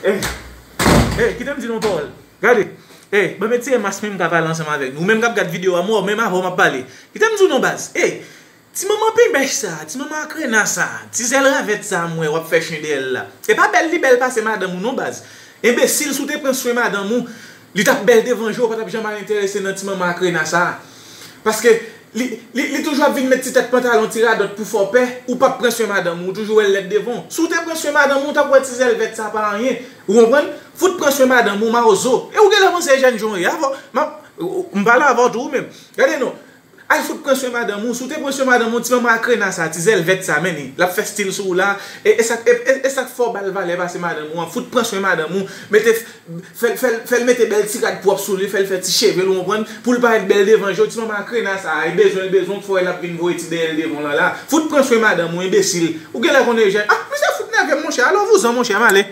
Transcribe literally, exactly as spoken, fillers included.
Ey, ey, kite m di nou yon pawòl. Gade, ey, ban m retire mas menm ka pale ansanm avèk nou. Ou menm k ap gad videyo a, mwen menm avè w m ap pale. Kite m di w non baz. Ey, ti manman penbèch sa, ti manman akrena sa, ti zèl ravèt sa m wè w ap fè chen dèyè l la. E pa bèl li bèl pase madanm ou non baz. Enbesil, si w te pran swen madanm ou, li t ap bèl devan je w, ou pa t ap janm al enterese nan ti manman akrena sa. Paske li, li, li toujou ap vin met ti tèt pantalon, ti radòt pou fè w pè, ou p ap pran swen madanm ou, ou toujou wè l lèd devan w. Si w te pran swen madanm ou, ou t ap wè ti zèl vèt sa pa anyen. Ou konprann? Fout pran swen madanm ou, mawozo. E ou genlè panse e jènjan w ye. Avè w, m ap, m pale avè w tou ou menm. Gade non. Al fout pran swen madanm ou. Si w te pran swen madanm ou, ti manman akrena sa, ti zèl vèt sa, men li. L ap fè stil sou ou la. E, e sa, e, e, e sa k fè w ba l valè pase madanm ou an. Fout pran swen madanm ou. Mete, fè, fè, fè l mete bèl ti rad pwòp sou li, fè l fè ti cheve l, ou konprann? Pou l parèt bèl devan je w, ti manman akrena sa, e bezwen l bezwen w k fè w wè l ap vin voye ti dèyè l devan w lan la. Fout pran swen madanm ou, enbesil. Ou genlè konnen jèn. Ah, misye fout nève m, monchè. Alò vouzan, monchè, m ale.